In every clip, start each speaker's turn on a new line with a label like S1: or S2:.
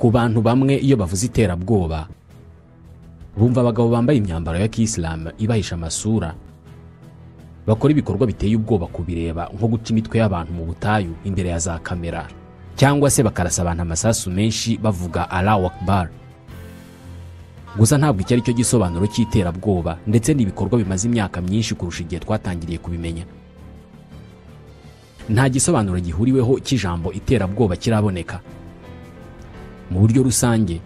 S1: Ku bantu bamwe iyo bavuze iterabwoba bumva abagabo bambaye imyambaro ya kisilamu ibahisha amasura, bakora ibikorwa biteye ubwoba kubireba, nko guca imitwe y'abantu mu butayu imbere ya za kamera, cyangwa se bakarasa abantu amasasu menshi bavuga Allahu Akbar. Gusa ntabwo icyo ari cyo gisobanuro cy'iterabwoba, ndetse n'ibikorwa bimaze imyaka myinshi kurusha igihe twatangiriye kubimenya. Nta gisobanuro gihuriweho cy'ijambo iterabwoba kiraboneka. Mu buryo rusange,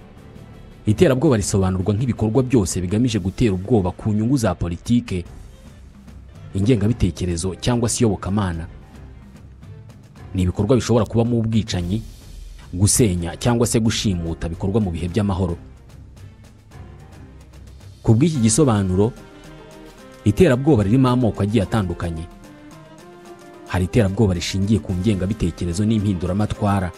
S1: iterabwoba risobanurwa nk'ibikorwa byose bigamije gutera ubwoba ku nyungu za politike, ingengabitekerezo cyangwa se iyobokamana. Ni ibikorwa bishobora kubamo ubwicanyi, gusenya cyangwa se gushimuta bikorwa mu bihe by'amahoro. Ku bw'iki gisobanuro, iterabwoba ririmo amoko agiye atandukanye. Hari iterabwoba rishingiye ku ngengabitekerezo n'impinduramatwara.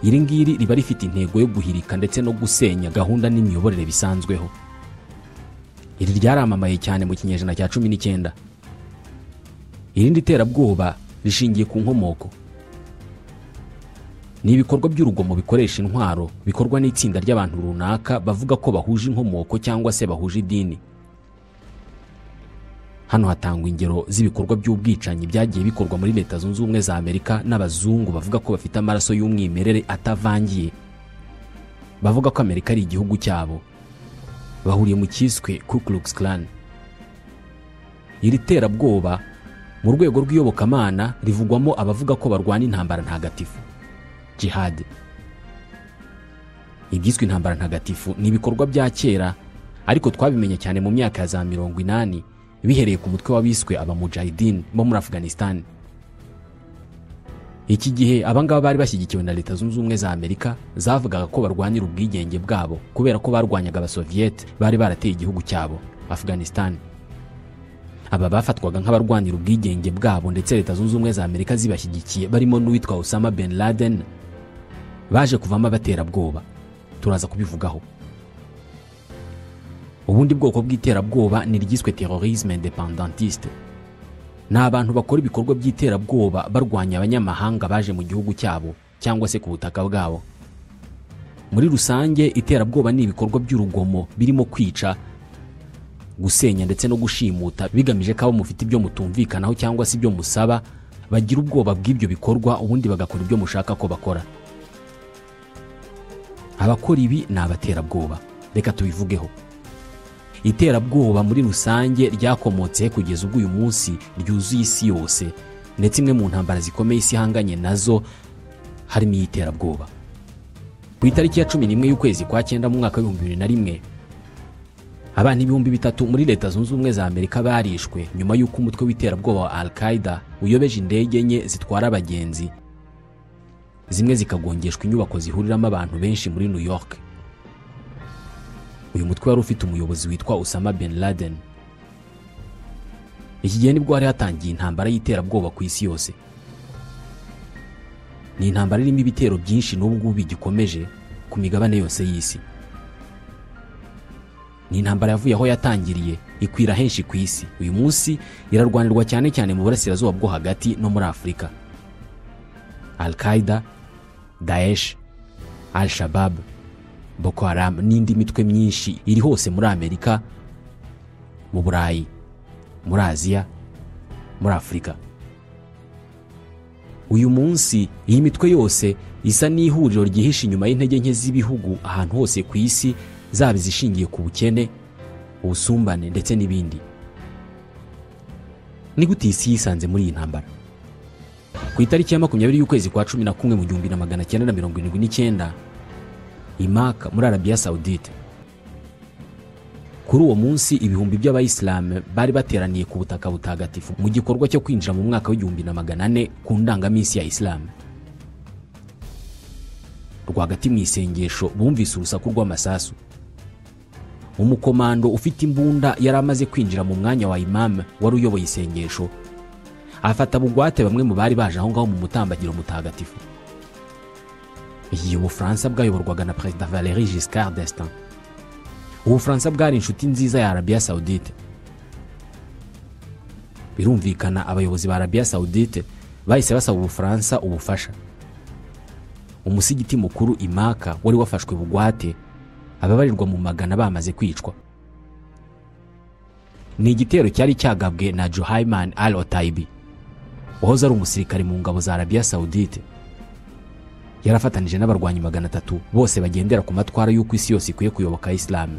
S1: Iri ngiri riba rifite intego yo guhirika ndetse no gusenya gahunda n'imiyoborere bisanzweho. Iri ryaramamaye cyane mu kinyejana cya 19. Irindi terabwoba rishingiye ku nkomoko. Ni ibikorwa by'urugomo bikoresha intwaro bikorwa n'itsinda ry'abantu runaka bavuga ko bahuje inkomoko cyangwa se bahuje idini. Hano hatangwa ingero z'ibikorwa by'ubwicanyi byagiye bikorwa muri Leta Zunze Ubumwe za Amerika n'abazungu bavuga ko bafite amaraso y'umwimerere atavangiye, bavuga ko Amerika ari igihugu cyabo, bahuriye mu cyiswe Ku Klux Klan. Iri terabwoba mu rwego rw'iyobokamana rivugwamo abavuga ko barwana intambara ntagatifu, jihad. Ibyiswe intambara ntagatifu ni ibikorwa bya kera, ariko twabimenye cyane mu myaka ya za 80, bihereye ku mutwe w'abiswe abamujahidin bo muri Afghanistan. Iki gihe abangaba bari bashyigikiwe na Leta Zunze Ubumwe za Amerika, zavugaga ko barwanira ubwigenge bwabo kubera ko barwanyaga abasoviet bari barateye igihugu cyabo Afghanistan. Aba bafatwaga nk'abarwanira ubwigenge bwabo, ndetse Leta Zunze Ubumwe za Amerika zibashyigikiye, barimo n'uwitwa Osama bin Laden, baje kuvamo abaterabwoba. Turaza kubivugaho. Ubundi bwoko bw'iterabwoba ni ryiswe terrorisme indépendantiste. Ni abantu bakora ibikorwa by'iterabwoba barwanya abanyamahanga baje mu gihugu cyabo cyangwa se ku butaka bwabo. Muri rusange, iterabwoba ni ibikorwa by'urugomo birimo kwica, gusenya ndetse no gushimuta, bigamije ko abo mufite ibyo mutumvikanaho cyangwa se ibyo musaba bagira ubwoba bw'ibyo bikorwa, ubundi bagakora ibyo mushaka ko bakora. Abakora ibi ni abaterabwoba. Reka tubivugeho. Iterabwoba muri rusange ryakomotse kugeza ubwo uyu munsi ryuzuye isi yose, ndetse imwe mu ntambara zikomeye isi ihanganye nazo harimo iterabwoba. Ku itariki ya 11 y'ukwezi kwa 9 mu mwaka wa 2001, abantu 3000 muri Leta Zunze Ubumwe za Amerika barishwe nyuma y'uko umutwe w'iterabwoba wa Al-Qaeda uyobeje indege enye zitwara abagenzi, zimwe zikagongeshwa inyubako zihuriramo abantu benshi muri New York. Uyu mutwe wari ufite umuyobozi witwa Osama bin Laden. Iki gihe nibwo hari hatangiye intambara y'iterabwoba ku isi yose. Ni intambara irimo ibitero byinshi n'ubu ngubu bigikomeje ku migabane yose y'isi. Ni intambara yavuye aho yatangiriye ikwira henshi ku isi. Uyu munsi irarwanirwa cyane cyane mu burasirazuba bwo hagati no muri Afurika. Al-Qaeda, Daesh, Al-Shabaab, Boko Haram n'indi mitwe myinshi iri hose muri Amerika, mu Burayi, muri Aziya, muri Afurika. Uyu munsi iyi mitwe yose isa n'ihuriro ryihishe inyuma y'intege nke z'ibihugu ahantu hose ku isi, zaba izishingiye ku bukene, ubusumbane ndetse n'ibindi. Ni gute isi yisanze muri iyi ntambara? Ku itariki ya 20 y'ukwezi kwa 11 mu 1979, i Maka muri Arabia Saudite. Kuri uwo munsi ibihumbi by'abayisilamu bari bateraniye ku butaka butagatifu mu gikorwa cyo kwinjira mu mwaka wa 1400 ku ndangaminsi ya Islam. Rwagati mu isengesho bumvise urusaku rw'amasasu. Umukomando ufite imbunda yari amaze kwinjira mu mwanya wa imam wari uyoboye isengesho, afata bugwate bamwe mu bari baje aho ngaho mu mutambagiro mutagatifu. Iyi Ubufaransa bwayoborwaga na Perezida Valéry Giscard d'Estaing. Ubufaransa bwari inshuti nziza ya Arabia Saudite. Birumvikana abayobozi ba Arabia Saudite bahise basaba Ubufaransa ubufasha. Umusigiti mukuru Imaka wari wafashwe bugwate, ababarirwa mu magana bamaze kwicwa. Ni igitero cyari cyagabwe na Juhayman al-Otaibi, wahoze ari umusirikare mu ngabo za Arabia Saudite. Yarafatanije n'abarwanyi 300 bose bagendera ku matwara y'uko isi yose ikwiye kuyoboka Islam.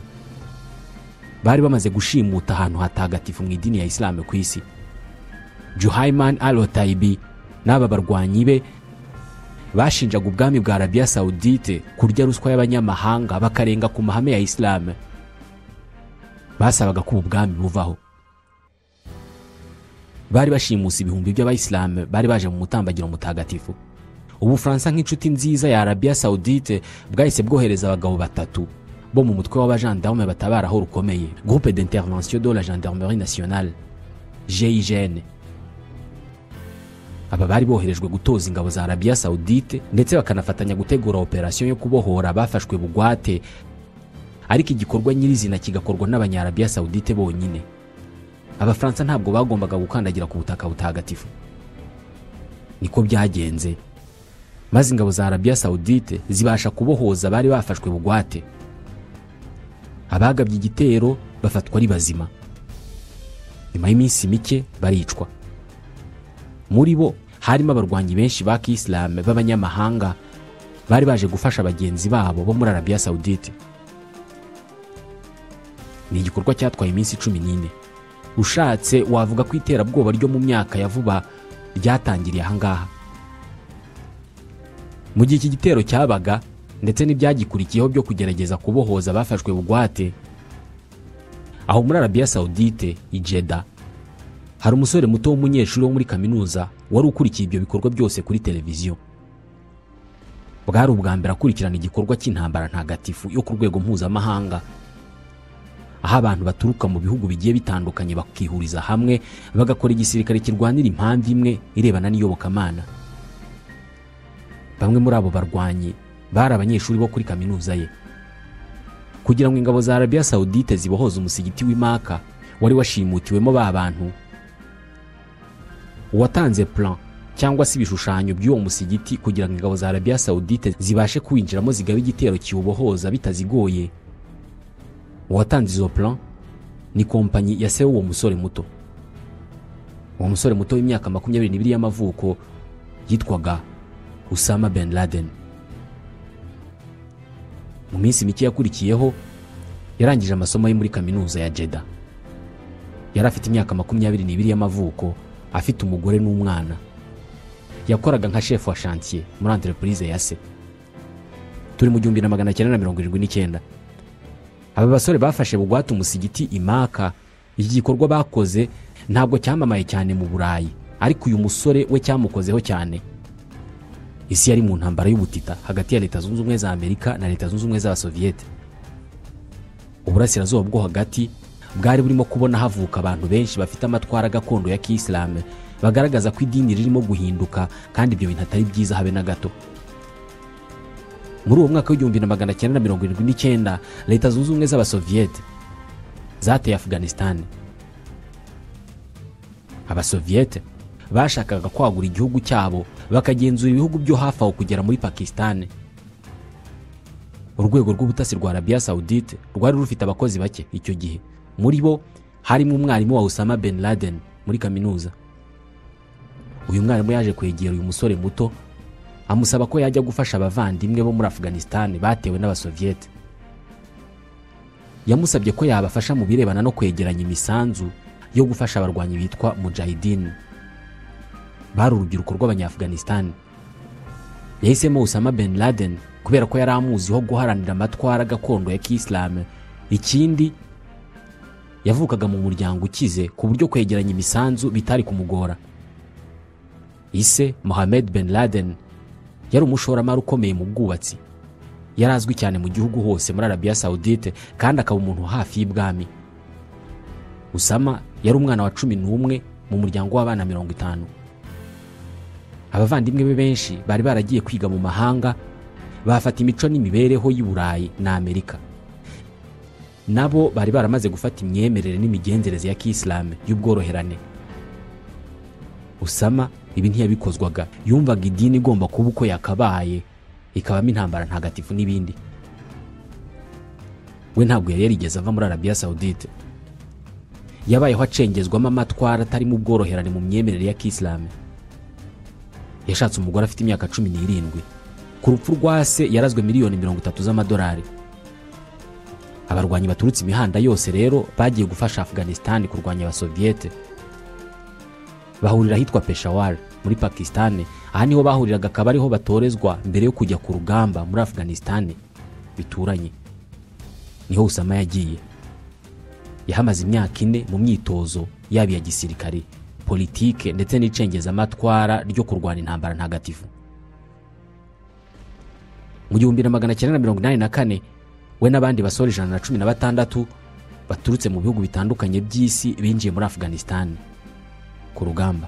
S1: Bari bamaze gushimuta ahantu hatagatifu mu idini ya Islam ku isi. Juhayman al-Otaibi n'aba barwanyi be bashinjaga ubwami bwa Arabia Saudite kurya ruswa y'abanyamahanga bakarenga ku mahame ya Islam. Basabaga ko ubwami buvaho. Bari bashimuse ibihumbi by'abayisilamu bari baje mu mutambagiro mutagatifu. Ubufaransa nk'inshuti nziza ya Arabia Saudite bwahise bwohereza abagabo batatu bo mu mutwe w'abagendarme batabara aho rukomeye, Groupe d'intervention de la gendarmerie nationale GIGN. Aba bari boherejwe gutoza ingabo za Arabia Saudite ndetse bakanafatanya gutegura operation yo kubohora bafashwe bugwate, ariko igikorwa nyirizina kigakorwa n'abanya-Arabia Saudite bonyine. Abafaransa ntabwo bagombaga gukandagira ku butaka butagatifu. Niko byagenze, maze ingabo za Arabia Saudite zibasha kubohoza bari bafashwe bugwate. Abagabye igitero bafatwa ari bazima. Nyuma y'iminsi mike baricwa. Muri bo harimo abarwanyi benshi ba Islam b'abanyamahanga bari baje gufasha bagenzi babo bo muri Arabia Saudite. Ni igikorwa cyatwaye iminsi 14. Ushatse wavuga ko iterabwoba ryo mu myaka ya vuba ryatangiriye aha ngaha. Mu gihe iki gitero cyabaga ndetse n'ibyagikurikiyeho byo kugerageza kubohoza bafashwe bugwate, aho muri Arabia Saudite i Jeddah hari umusore muto w'umunyeshuri wo muri kaminuza wari ukurikiye ibyo bikorwa byose kuri televiziyo. Bwari ubwa mbere akurikirana igikorwa cy'intambara ntagatifu yo ku rwego mpuzamahanga, aho abantu baturuka mu bihugu bigiye bitandukanye bakihuriza hamwe bagakora igisirikare kirwanira impamvu imwe irebana n'iyobokamana. Bamwe muri abo barwanyi bari abanyeshuri bo kuri kaminuza ye. Kugira ngo ingabo za Arabia Saudite zibohoze umusigiti w'Imaka wari washimutiwemo ba bantu, uwatanze plan cyangwa se ibishushanyo by'uwo musigiti kugira ngo ingabo za Arabia Saudite zibashe kwinjiramo zigaba igitero kiwubohoza bitazigoye, uwatanze izo plan ni kompanyi ya se w'uwo musore muto. Uwo musore muto w'imyaka 22 y'amavuko yitwaga Osama bin Laden. Mu minsi mike yakurikiyeho yarangije amasomo ye muri kaminuza ya Jeddah. Yari afite imyaka 22 y'amavuko, afite umugore n'umwana. Yakoraga nka chef wa chantier muri entreprise ya se. Turi mu 1979. Aba basore bafashe bugwate umusigiti Imaka. Iki gikorwa bakoze ntabwo cyamamaye cyane mu Burayi, ariko uyu musore we cyamukozeho cyane. Isi yari mu ntambara y'ubutita hagati ya Leta Zunze Ubumwe za Amerika na Leta Zunze Ubumwe z'Abasoviyete. Uburasirazuba bwo hagati bwari burimo kubona havuka abantu benshi bafite amatwara gakondo ya Kiyisilamu, bagaragaza ko idini ririmo guhinduka kandi ibyo bintu atari byiza habe na gato. Muri uwo mwaka w'1979 Leta Zunze Ubumwe z'Abasoviyete zateye Afghanistan. Abasoviyete bashakaga kwagura igihugu cyabo bakagenzura ibihugu byo hafi aho kugera muri Pakistan. Urwego rw'ubutasi rwa Arabia Saudite rwari rufite abakozi bake icyo gihe. Muri bo harimo umwarimu wa Osama bin Laden muri kaminuza. Uyu mwarimu yaje kwegera uyu musore muto amusaba ko yajya gufasha abavandimwe bo muri Afghanistan batewe n'Abasoviyete. Yamusabye ko yabafasha mu birebana no kwegeranya imisanzu yo gufasha abarwanyi bitwa Mujahideen. Bari urubyiruko rw'Abanya-Afghanistan. Yahisemo Osama bin Laden kubera ko yari amuziho guharanira amatwara gakondo ya Kiyisilamu. Ikindi, yavukaga mu muryango ukize ku buryo kwegeranya imisanzu bitari kumugora. Ise Mohammed bin Laden yari umushoramari ukomeye mu bwubatsi. Yari azwi cyane mu gihugu hose muri Arabia Saudite kandi akaba umuntu hafi y'ibwami. Osama yari umwana wa 11 mu muryango w'abana 50. Abavandimwe be benshi bari baragiye kwiga mu mahanga, bafata imico n'imibereho y'i Burayi na Amerika. Nabo bari baramaze gufata imyemerere n'imigenzereze ya Kiyisilamu y'ubworoherane. Osama ibi ntiyabikozwaga, yumvaga idini igomba kuba uko yakabaye, Ikabamo intambara ntagatifu n'ibindi. We ntabwo yari yarigeze ava muri Arabia Saudite. Yabayeho acengezwamo amatwara atarimo ubworoherane mu myemerere ya Kisilamu. Yashatse umugore afite imyaka 17. Ku rupfu rwa se yarazwe miliyoni 30 z'amadolari. Abarwanyi baturutse imihanda yose rero bagiye gufasha Afghanistan kurwanya abasoviete. Bahurira ahitwa Peshawar muri Pakistan. Aha niho bahuriraga, akaba ariho batorezwa mbere yo kujya ku rugamba muri Afghanistan bituranye. Niho Usama yagiye. Yahamaze imyaka 4 mu myitozo yaba iya gisirikare, politike ndetse n'icengezamatwara ryo kurwana intambara ntagatifu. Mu 1984 we n'abandi basore 116 baturutse mu bihugu bitandukanye by'isi binjiye muri Afghanistan ku rugamba.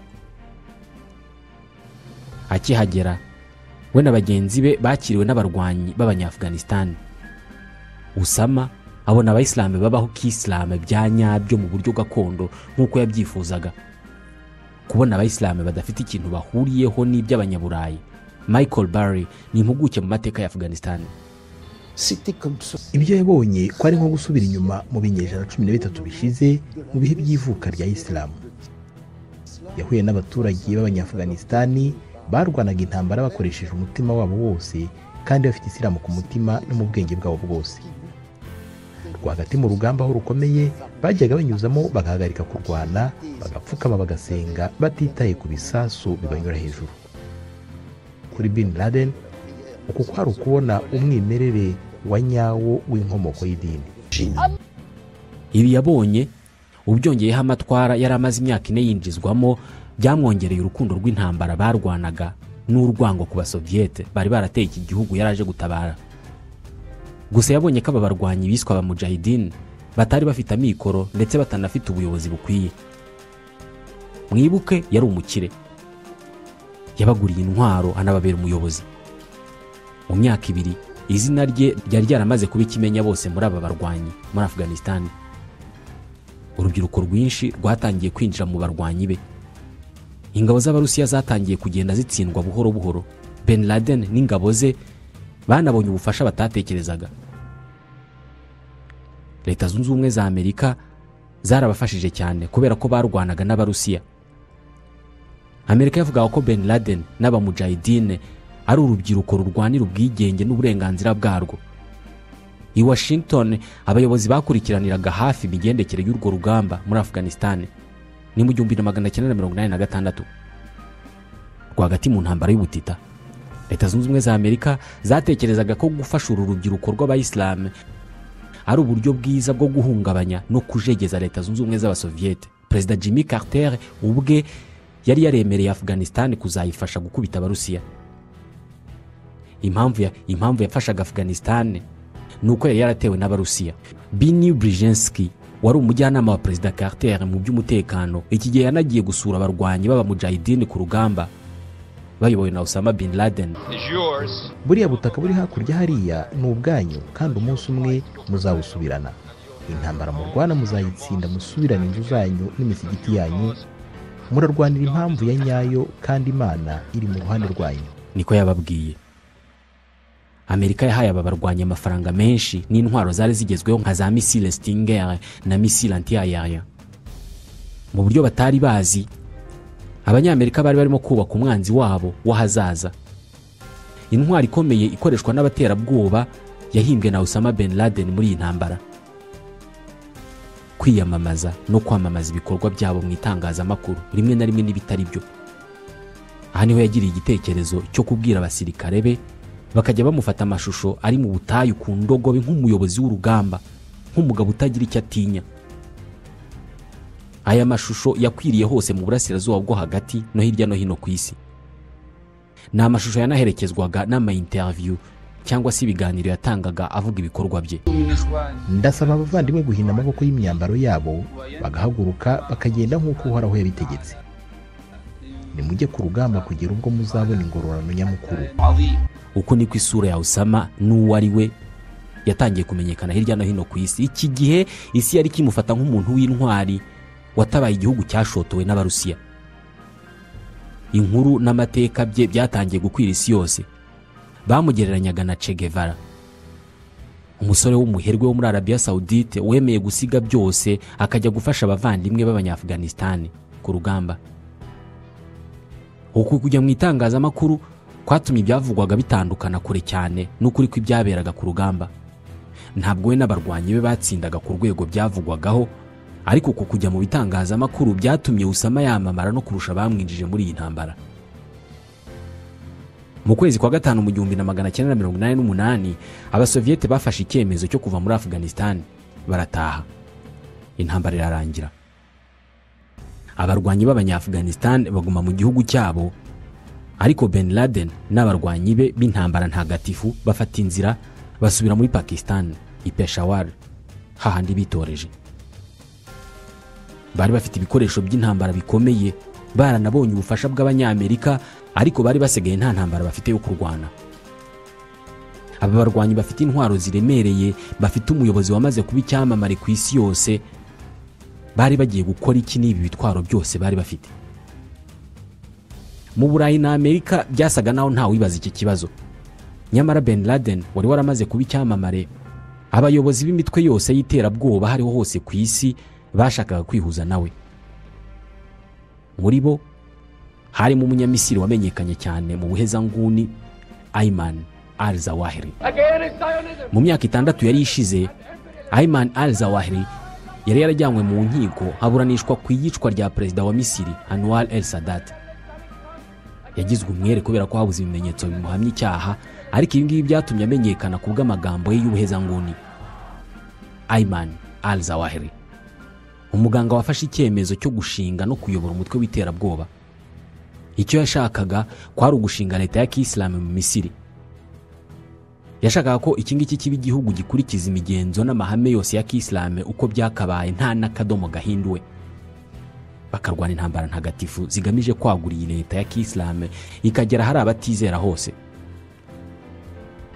S1: Akihagera we na bagenzi be bakiriwe n'abarwanyi b'Abanyafghanistan. Usama abona abayisilamu babaho kisilamu bya nyabyo mu buryo gakondo nk'uko yabyifuzaga. Kubona abayisilamu badafite ikintu bahuriyeho n'iby'abanyaburayi. Michael Barry ni impuguke mu mateka ya Afghanistan.
S2: Ibyo yabonye ko ari nko gusubira inyuma mu binyejana 13 bishize mu bihe by'ivuka rya Isilamu. Yahuye n'abaturage b'Abanyafghanistani barwanaga intambara bakoresheje umutima wabo wose kandi bafite Isilamu ku mutima no mu bwenge bwabo bwose. Rwagati mu rugamba aho rukomeye bajyaga banyuzamo bagahagarika kurwana, bagapfukama bagasenga batitaye ku bisasu bibanyura hejuru. Kuri Bin Laden uku kwari ukubona umwimerere wa nyawo w'inkomoko y'idini.
S1: Ibi yabonye ubyongeyeho amatwara yari amaze imyaka 4 yinjizwamo byamwongereye urukundo rw'intambara barwanaga n'urwango ku basoviete bari barateye iki gihugu yaraje gutabara. Gusa yabonye ko aba barwanyi biswa abamujahidin batari bafite amikoro ndetse batanafite ubuyobozi bukwiye. Mwibuke yari umukire, yabaguriye intwaro anababera umuyobozi. Mu myaka 2 izina rye ryari ryaramaze kuba ikimenya bose muri aba barwanyi muri Afghanistan. Urubyiruko rwinshi rwatangiye kwinjira mu barwanyi be. Ingabo z'Abarusiya zatangiye kugenda zitsindwa buhoro buhoro. Bin Laden n'ingabo ze banabonye ubufasha batatekerezaga. Leta Zunze Ubumwe za Amerika zarabafashije cyane kubera ko barwanaga n'Abarusiya. Amerika yavugaga ko Bin Laden n'abamujahidine ari urubyiruko rurwanira ubwigenge n'uburenganzira bwarwo. I Washington abayobozi bakurikiraniraga hafi imigendekere y'urwo rugamba muri Afghanistan. Ni mu 1986 rwagati mu ntambara y'ubutita. Leta Zunze Ubumwe za Amerika zatekerezaga ko gufasha uru rubyiruko rw'abayisilamu ari uburyo bwiza bwo guhungabanya no kujegeza Leta Zunze Ubumwe z'Abasoviete. Perezida Jimmy Carter ubwe yari yaremereye Afghanistan kuzayifasha gukubita Abarusiya. Impamvu yafashaga Afghanistan nuko yari yaratewe n'Abarusiya. Benny Brzezinski wari umujyanama wa Perezida Carter mu by'umutekano, iki gihe yanagiye gusura abarwanyi b'abamujahidini ku rugamba bayobowe na Osama Bin Laden.
S2: Buriya butaka buri hakurya hariya ni ubwanyu kandi umunsi umwe muzawusubirana. Intambara murwana muzayitsinda, musubirana inzu zanyu n'imisigiti yanyu. Murarwanira impamvu ya nyayo kandi Imana iri mu ruhande rwanyu,
S1: niko yababwiye. Amerika yahaye aba barwanyi amafaranga menshi n'intwaro zari zigezweho nka za missile Stinger na missile anti-aérien. Mu buryo batari bazi, Abanyamerika bari barimo kubaka umwanzi wabo w'ahazaza. Intwari ikomeye ikoreshwa n'abaterabwoba yahimbwe na Osama Bin Laden muri iyi ntambara. Kwiyamamaza no kwamamaza ibikorwa byabo mu itangazamakuru rimwe na rimwe n'ibitari byo. Aha niho yagiriye igitekerezo cyo kubwira abasirikare be bakajya bamufata amashusho ari mu butayu ku ndogobe nk'umuyobozi w'urugamba, nk'umugabo utagira icyo atinya. Aya mashusho yakwiriye hose mu burasirazuba bwo hagati no hirya no hino ku isi. Ni amashusho yanaherekezwaga n'ama interview cyangwa se ibiganiro yatangaga avuga ibikorwa bye.
S2: Ndasaba abavandimwe guhina amaboko y'imyambaro yabo bagahaguruka bakagenda nk'uko Uhoraho yabitegetse. Nimujye ku rugamba kugera ubwo muzabona ingororano nyamukuru.
S1: Uko niko isura ya Osama n'uwo ari we yatangiye kumenyekana hirya no hino ku isi. Iki gihe isi yari kimufata nk'umuntu w'intwari watabaye igihugu cyashotowe n'Abarusiya. Inkuru n'amateka bye byatangiye gukwira isi yose. Bamugereranyaga na Che Guevara, umusore w'umuherwe wo muri Arabia Saudite wemeye gusiga byose akajya gufasha abavandimwe b'Abanyaafghanistan ku rugamba. Uku kujya mu itangazamakuru kwatumye ibyavugwaga bitandukana kure cyane n'ukuri kw'ibyaberaga ku rugamba. Ntabwo we n'abarwanyi be batsindaga ku rwego byavugwagaho, ariko uku kujya mu bitangazamakuru byatumye Usama yamamara no kurusha abamwinjije muri iyi ntambara. Mu kwezi kwa gatanu mu 1988 Abasoviyete bafashe icyemezo cyo kuva muri Afghanistan barataha. Intambara irarangira. Abarwanyi b'Abanyaafghanistan baguma mu gihugu cyabo, ariko Ben Laden n'abarwanyi be b'intambara ntagatifu bafata inzira basubira muri Pakistan, i Peshawar, hahandi bitoreje. Bari bafite ibikoresho by'intambara bikomeye, baranabonye ubufasha bw'Abanyamerika, ariko bari basigaye nta ntambara bafite yo kurwana. Aba barwanyi bafite intwaro ziremereye, bafite umuyobozi wamaze kuba icyamamare ku isi yose, bari bagiye gukora iki n'ibi bitwaro byose bari bafite? Mu Burayi na Amerika byasaga naho nta wibaza iki kibazo. Nyamara Ben Laden wari waramaze kuba icyamamare, abayobozi b'imitwe yose y'iterabwoba hariho hose ku isi bashakaga kwihuza nawe. Muri bo harimo umunyamisiri wamenyekanye cyane mu buhezanguni, Ayman al-Zawahiri. Mu myaka 6 yari ishize, Ayman al-Zawahiri yari yarajyanywe mu nkiko haburanishwa ku iyicwa rya perezida wa Misiri Anwar el Sadat. Yagizwe umwere kubera ko habuze ibimenyetso bimuhamya icyaha, ariko ibi ngibi byatumye amenyekana ku bw'amagambo ye y'ubuhezanguni. Ayman al-Zawahiri, umuganga wafashe icyemezo cyo gushinga no kuyobora umutwe w'iterabwoba. Icyo yashakaga kwari ugushinga leta ya Kisilamu mu Misiri. Yashakaga ko iki ngiki kiba igihugu gikurikiza imigenzo n'amahame yose ya Kisilamu uko byakabaye, nta n'akadomo gahinduwe. Bakarwana intambara ntagatifu zigamije kwagura iyi leta ya Kisilamu ikagera hari abatizera hose.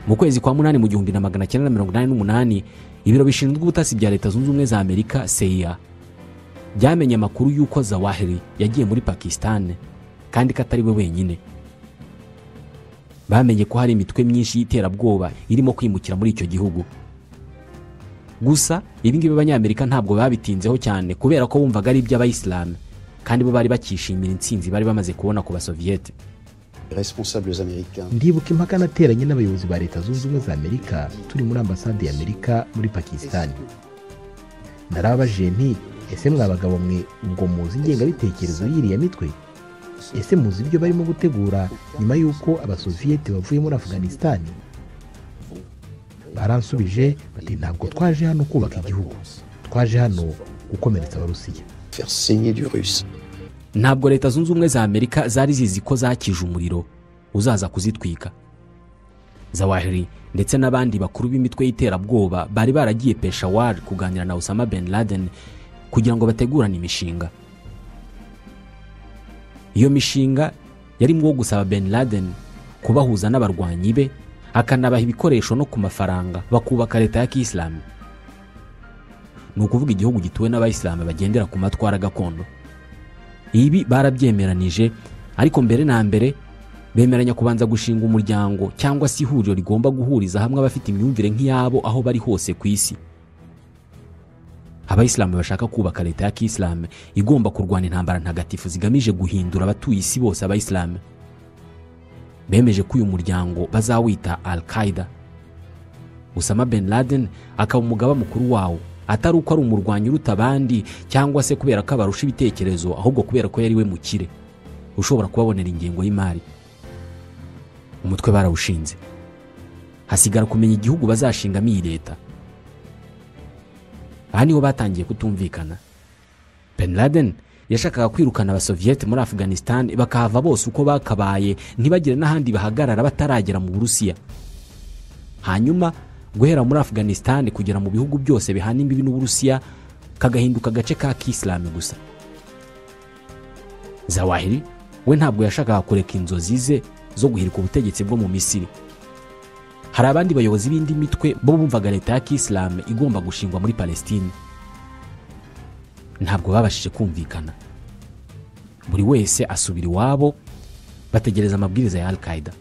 S1: Mu kwezi kwa 8 mu 1988, ibiro bishinzwe ubutasi bya Leta Zunze Ubumwe za Amerika CIA byamenye amakuru y'uko Zawahiri yagiye muri Pakistan, kandi ko atari we wenyine. Bamenye ko hari imitwe myinshi y'iterabwoba irimo kwimukira muri icyo gihugu. Gusa ibi ngibi Abanyamerika ntabwo babitinzeho cyane kubera ko bumvaga ari iby'Abayisilamu, kandi bo bari bakishimira intsinzi bari bamaze kubona ku Basoviyete.
S2: Ndibuka impaka nateranye n'abayobozi ba Leta Zunze Ubumwe za Amerika turi muri ambasade ya Amerika muri Pakistan. Narababajije nti: ese mwa bagabo mwe ubwo muzi ingengabitekerezo y'iriya mitwe? Ese muzi ibyo barimo gutegura nyuma y'uko Abasoviyete bavuye muri Afghanistan? Baransubije bati: ntabwo twaje hano kubaka igihugu, twaje hano gukomeretsa Abarusiya.
S1: Ntabwo Leta Zunze Ubumwe za Amerika zari zizi ko zakije umuriro uzaza kuzitwika. Zawahiri ndetse n'abandi bakuru b'imitwe y'iterabwoba bari baragiye Peshawar kuganira na Osama Ben Laden kugira ngo bategurane imishinga. Iyo mishinga yarimo gusaba Ben Laden kubahuza n'abarwanyi be, akanabaha ibikoresho no ku mafaranga bakubaka leta ya Kisilamu. Ni ukuvuga igihugu gituwe n'Abayisilamu bagendera ku matwara gakondo. Ibi barabyemeranije, ariko mbere na mbere bemeranya kubanza gushinga umuryango cyangwa se ihuriro rigomba guhuriza hamwe abafite imyumvire nk'iyabo aho bari hose ku isi. Abayisilamu bashaka kubaka leta ya Kisilamu igomba kurwana intambara ntagatifu zigamije guhindura abatuye isi bose Abayisilamu. Bemeje ko uyu muryango bazawita Al-Qaeda. Osama Ben Laden akaba umugaba mukuru wawo, atari uko ari umurwanyi uruta abandi cyangwa se kubera ko abarusha ibitekerezo, ahubwo kubera ko yari we mukire ushobora kubabonera ingengo y'imari. Umutwe barawushinze, hasigara kumenya igihugu bazashingamo iyi leta. Aha niho batangiye kutumvikana. Ben Laden yashakaga kwirukana Abasoviyete muri Afghanistan bakahava bose uko bakabaye, ntibagire n'ahandi bahagarara bataragera mu Burusiya. Hanyuma guhera muri Afghanistan kugera mu bihugu byose bihana imbibi n'Uburusiya kagahinduka agace ka Kisilamu gusa. Zawahiri we ntabwo yashakaga kureka inzozi ze zo guhirika ubutegetsi bwo mu Misiri. Hari abandi bayobozi b'indi mitwe bo bumvaga leta ya Kisilamu igomba gushingwa muri Palestine. Ntabwo babashije kumvikana, buri wese asubira iwabo, bategereza amabwiriza ya Al-Qaeda.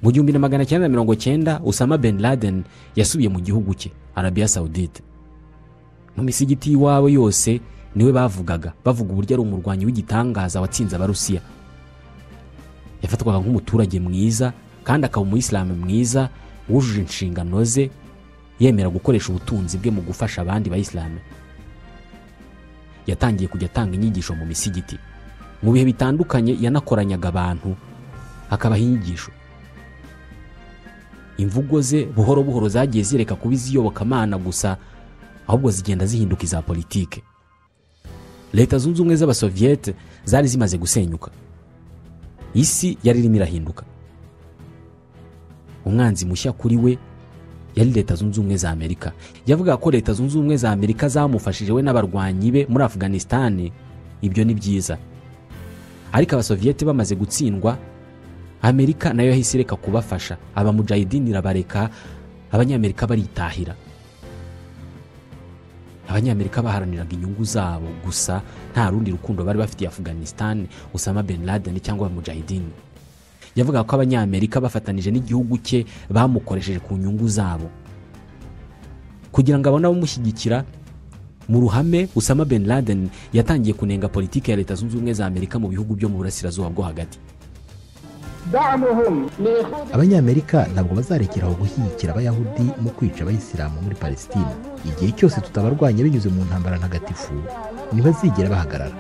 S1: Mu 1990 Osama bin Laden yasubiye mu gihugu cye Arabia Saudite. Mu misigiti iwawe yose niwe bavugaga, bavuga uburyo ari umurwanyi w'igitangaza watsinze Abarusiya. Yafatwaga nk'umuturage mwiza kandi akaba umuyisilamu mwiza wujuje inshingano ze, yemera gukoresha ubutunzi bwe mu gufasha abandi bayisilamu. Yatangiye kujya atanga inyigisho mu misigiti. Mu bihe bitandukanye yanakoranyaga abantu akabaha inyigisho. Imvugo ze buhoro buhoro zagiye zireka kuba iziyobokamana gusa, ahubwo zigenda zihinduka iza politike. Leta Zunze Ubumwe z'Abasoviete zari zimaze gusenyuka. Isi yari irimo irahinduka. Umwanzi mushya kuri we yari Leta Zunze Ubumwe za Amerika. Yavugaga ko Leta Zunze Ubumwe za Amerika zamufashije we n'abarwanyi be muri Afghanistan. Ibyo ni byiza, ariko Abasoviete bamaze gutsindwa, Amerika nayo yahise ireka kubafasha. Abamujahidini irabareka, Abanyamerika baritahira. Abanyamerika baharaniraga inyungu zabo gusa, nta rundi rukundo bari bafitiye Afghanistan, Osama bin Laden cyangwa abamujahidini. Yavugaga ko Abanyamerika bafatanije n'igihugu cye bamukoresheje ku nyungu zabo kugira ngo abone abamushyigikira. Mu ruhame Osama bin Laden yatangiye kunenga politiki ya Leta Zunze Ubumwe za Amerika mu bihugu byo mu burasirazuba bwo hagati.
S2: Abanyamerika ntabwo bazarekeraho gushyigikira Abayahudi mu kwica Abayisilamu muri Palestina. Igihe cyose tutabarwanya binyuze mu ntambara ntagatifu, ntibazigera bahagarara.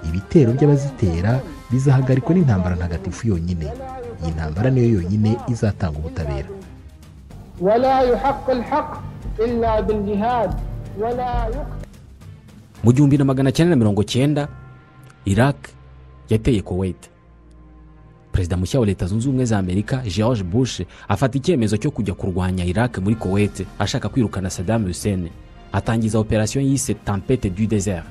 S2: Ibitero by'abazitera bizahagarikwa n'intambara ntagatifu yonyine. Iyi ntambara niyo yonyine izatanga ubutabera.
S1: Mu 1990 Iraq yateye Kuwait. Perezida mushya wa Leta Zunze Ubumwe za Amerika George Bush afata icyemezo cyo kujya kurwanya Iraq muri Kuwait, ashaka kwirukana Saddam Hussein. Atangiza operation yise Tempête du désert.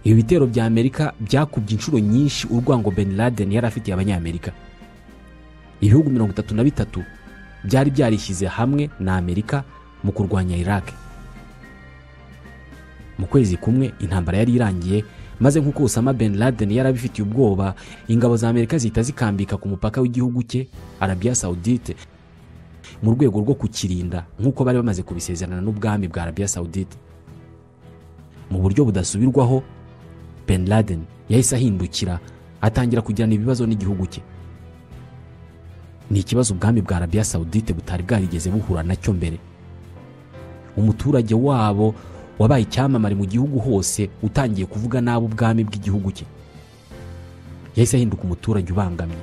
S1: Ibi bitero bya Amerika byakubye inshuro nyinshi urwango Bin Laden yari afitiye Abanyamerika. Ibihugu 33 byari byarishyize hamwe na Amerika mu kurwanya Iraq. Mu kwezi kumwe intambara yari irangiye, maze nk'uko Osama bin Laden yarabifitiye ubwoba, ingabo za Amerika zihita zikambika ku mupaka w'igihugu cye Arabia Saudite mu rwego rwo kukirinda, nk'uko bari bamaze kubisezerana n'ubwami bwa Arabia Saudite. Mu buryo budasubirwaho, Bin Laden yahise ahindukira atangira kugirana ibibazo n'igihugu cye. Ni ikibazo ubwami bwa Arabia Saudite butari bwarigeze buhura nacyo mbere. Umuturage wabo wabaye icyamamare mu gihugu hose utangiye kuvuga nabi ubwami bw'igihugu cye, yahise ahinduka umuturage ubangamye.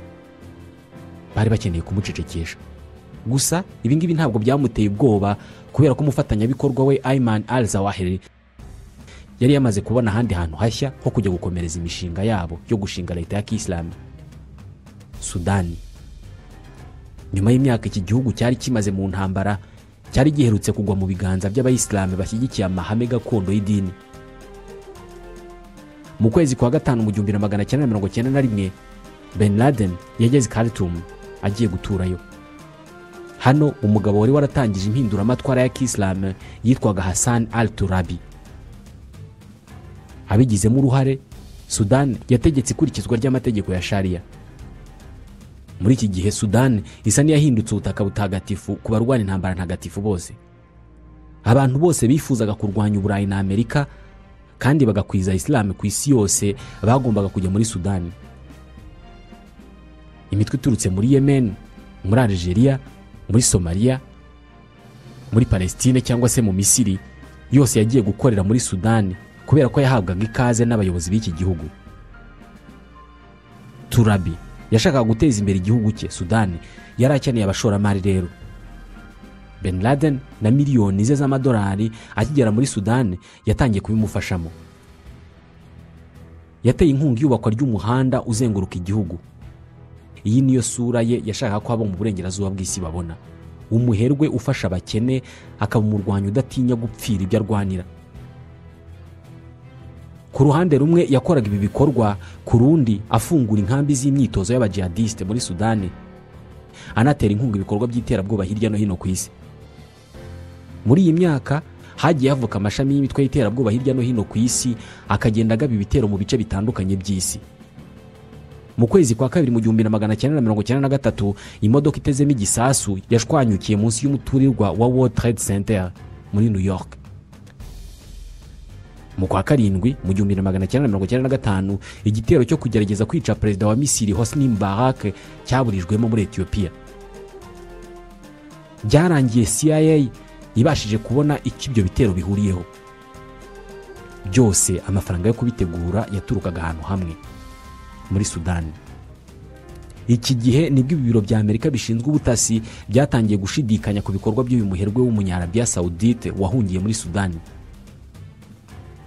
S1: Bari bakeneye kumucecekesha. Gusa ibi ngibi ntabwo byamuteye ubwoba, kubera ko umufatanyabikorwa we Ayman al-Zawahiri yari yamaze kubona ahandi hantu hashya ho kujya gukomereza imishinga yabo yo gushinga leta ya Kisilamu, Sudani. Nyuma y'imyaka iki gihugu cyari kimaze mu ntambara, cyari giherutse kugwa mu biganza by'Abayisilamu bashyigikiye amahame gakondo y'idini. Mu kwezi kwa gatanu mu 1991 Bin Laden yageze Khartoum agiye guturayo. Hano umugabo wari waratangije impinduramatwara ya Kisilamu yitwaga Hassan al-Turabi. Abigizemo uruhare, Sudan yategetse ikurikizwa ry'amategeko ya Sharia. Muri iki gihe Sudan isa n'iyahindutse ubutaka butagatifu ku barwana intambara ntagatifu bose. Abantu bose bifuzaga kurwanya Uburayi na Amerika kandi bagakwiza Islam ku isi yose bagombaga kujya muri Sudan. Imitwe iturutse muri Yemen, muri Algeria, muri Somalia, muri Palestine cyangwa se mu Misiri yose yagiye gukorera muri Sudan kubera ko yahabwaga ikaze n'abayobozi b'iki gihugu. Turabi yashakaga guteza imbere igihugu cye Sudan, yari akeneye abashoramari. Rero Bin Laden na miliyoni ze z'amadolari akigera muri Sudan yatangiye kubimufashamo. Yateye inkunga iyubakwa ry'umuhanda uzenguruka igihugu. Iyi niyo sura ye yashakaga ko abo mu burengerazuba bw'isi babona: umuherwe ufasha abakene, akaba umurwanyi udatinya gupfira ibyo arwanira. Ku ruhande rumwe yakoraga ibi bikorwa, ku rundi afungura inkambi z'imyitozo y'abajihadiste muri Sudani, anatera inkunga ibikorwa by'iterabwoba hirya no hino ku isi. Muri iyi myaka hagiye havuka amashami y'imitwe y'iterabwoba hirya no hino ku isi, akagenda agaba ibitero mu bice bitandukanye by'isi. Mu kwezi kwa kabiri mu 1993 imodoka itezemo igisasu yashwanyukiye munsi y'umuturirwa wa World Trade Center muri New York. Mu kwa karindwi mu 1995 igitero cyo kugerageza kwica perezida wa Misiri Hosni Mubarak cyaburijwemo muri Ethiopia. Byarangiye CIA ibashije kubona icyo ibyo bitero bihuriyeho. Byose amafaranga yo kubitegura yaturukaga ahantu hamwe muri Sudani. Iki gihe nibwo ibiro bya Amerika bishinzwe ubutasi byatangiye gushidikanya ku bikorwa by'uyu muherwe w'umunyarabia Saudite wahungiye muri Sudani.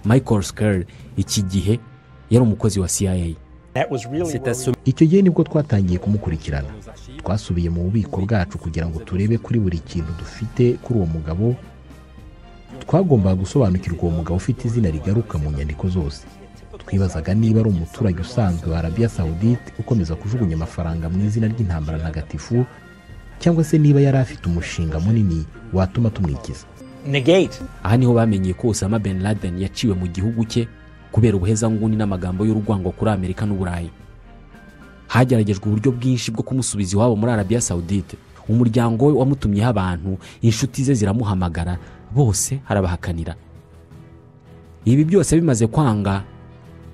S1: Michael Skerr iki gihe yari umukozi wa CIA.
S2: Icyo gihe nibwo twatangiye kumukurikirana. Twasubiye mu bubiko bwacu kugira ngo turebe kuri buri kintu dufite kuri uwo mugabo. Twagombaga gusobanukirwa uwo mugabo ufite izina rigaruka mu nyandiko zose. Twibazaga niba ari umuturage usanzwe wa Arabia Saudite ukomeza kujugunya amafaranga mu izina ry'intambara ntagatifu, cyangwa se niba yari afite umushinga munini watuma tumwikiza.
S1: Aha niho bamenye ko Osama bin Laden yaciwe mu gihugu cye kubera ubuhezanguni n'amagambo y'urwango kuri Amerika n'Uburayi. Hageragejwe uburyo bwinshi bwo kumusubiza iwabo muri Arabia Saudite. Umuryango we wamutumyeho abantu, inshuti ze ziramuhamagara, bose harabahakanira. Ibi byose bimaze kwanga,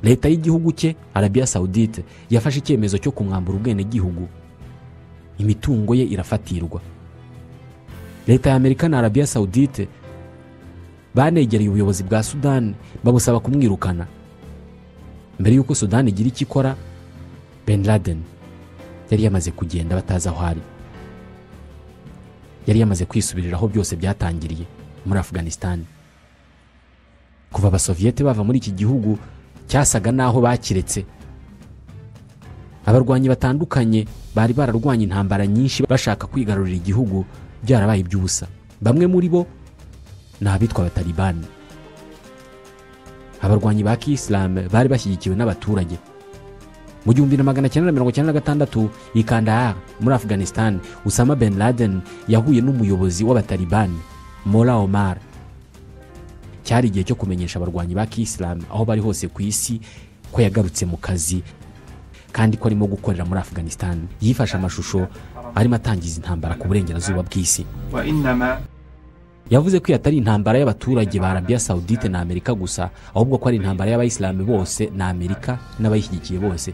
S1: leta y'igihugu cye Arabia Saudite yafashe icyemezo cyo kumwambura ubwenegihugu. Imitungo ye irafatirwa. Leta ya Amerika na Arabia Saudite banegereye ubuyobozi bwa Sudan babusaba kumwirukana. Mbere yuko Sudan igira icyo ikora, Bin Laden yari yamaze kugenda batazi aho ari. Yari yamaze kwisubiriraho byose byatangiriye muri Afghanistan. Kuva abasoviete bava muri iki gihugu cyasaga naho bakiretse, abarwanyi batandukanye bari bararwanye intambara nyinshi bashaka kwigarurira igihugu byarabaye iby'ubusa. Bamwe muri bo ni abitwa abatalibani, abarwanyi ba Kiyisilamu bari bashyigikiwe n'abaturage. Mu 1996 i Kandahar muri Afghanistan, Osama bin Laden yahuye n'umuyobozi w'abatalibani Mullah Omar. Cyari igihe cyo kumenyesha abarwanyi ba Kiyisilamu aho bari hose ku isi ko yagarutse mu kazi kandi ko arimo gukorera muri Afghanistan. Yifashe amashusho arimo atangiza intambara ku burengerazuba bw'isi. Yavuze ko atari intambara y'abaturage ba Arabia Saudite na Amerika gusa, ahubwo ko ari intambara y'abayisilamu bose na Amerika n'abayishyigikiye bose.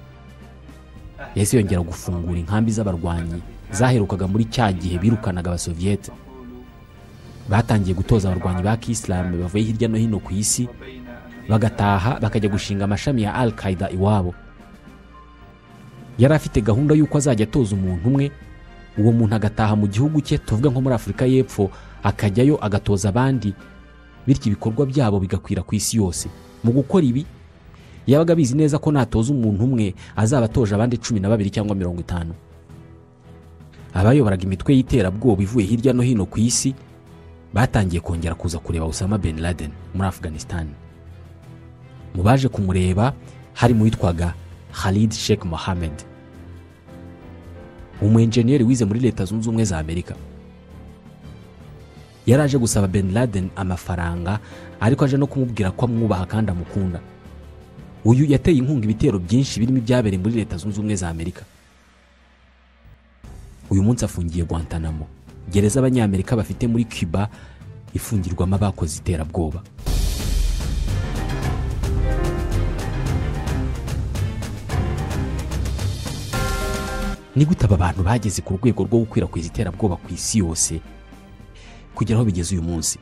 S1: Yahise yongera gufungura inkambi z'abarwanyi zaherukaga muri cya gihe birukanaga abasoviete. Batangiye gutoza abarwanyi ba Kiyisilamu bavuye hirya no hino ku isi, bagataha bakajya gushinga amashami ya Al-Qaeda iwabo. Yari afite gahunda y'uko azajya atoza umuntu umwe, uwo muntu agataha mu gihugu cye, tuvuga nko muri Afurika y'Epfo, akajyayo agatoza abandi, bityo ibikorwa byabo bigakwira ku isi yose. Mu gukora ibi yabaga abizi neza ko natoza umuntu umwe azaba atoje abandi 12 cyangwa 50. Abayoboraga imitwe y'iterabwoba ivuye hirya no hino ku isi batangiye kongera kuza kureba Osama bin Laden muri Afghanistan. Mu baje kumureba harimo witwaga Khalid Sheikh Mohammed, umu-engineer wize muri Leta Zunze Ubumwe za Amerika. Yaraje gusaba Bin Laden amafaranga, ariko aje no kumubwira ko amwubaha kandi amukunda. Uyu yateye inkunga ibitero byinshi birimo ibyabereye muri Leta Zunze Ubumwe za Amerika. Uyu munsi afungiye Guantanamo, gereza abanyamerika bafite muri Cuba ifungirwamo abakoze iterabwoba. Ni gute aba bantu bageze ku rwego rwo gukwirakwiza iterabwoba ku isi yose kugera aho bigeze uyu munsi?